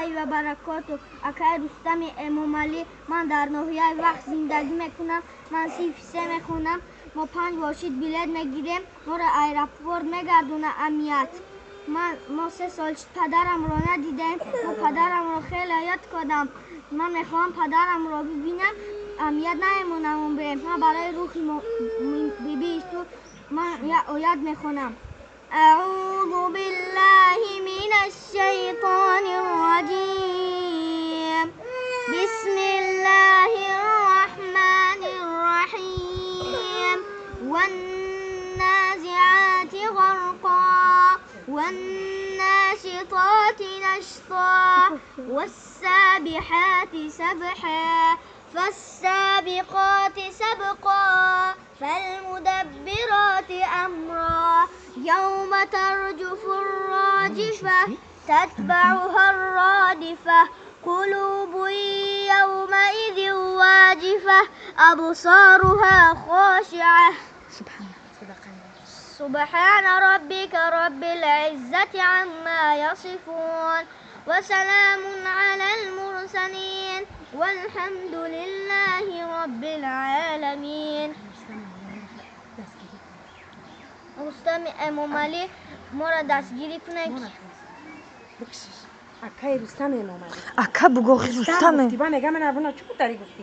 Аллоҳи ва баракоту. Акай Рустами Эмомалӣ, ман дар ноҳияи Вахш зиндагӣ мекунам. Ман синфи се мехонам. Мо панҷ бошид билет мегирем, моро аэропорт мегардона амният. Ман мо 3 сол шуд, падарамро надидаем. Мо падарамро хеле ёд кардам. Ман мехоҳам падарамро бибинам. Амният намемонам бирем. Ман барои рӯҳи бибии ту ман як оят мехонам. أعوذ بالله من الشيطان الرجيم. بسم الله الرحمن الرحيم. والنازعات غرقا، والناشطات نشطا، والسابحات سبحا، فالسابقات سبقا، فالمدبرات أمرا. يوم ترجف الراجفة، تتبعها الرادفة. قلوب يومئذ واجفة، أبصارها خاشعة. سبحان ربك رب العزة عما يصفون، وسلام على المرسلين، والحمد لله رب العالمين. Рустами Эмомалӣ, моро дастгирӣ кунед. Акаи Рустам Эмомалӣ. Ака бугохи, Рустаме. Гуфтӣ, ба мегам, ман авна чӣ кутари гуфтӣ?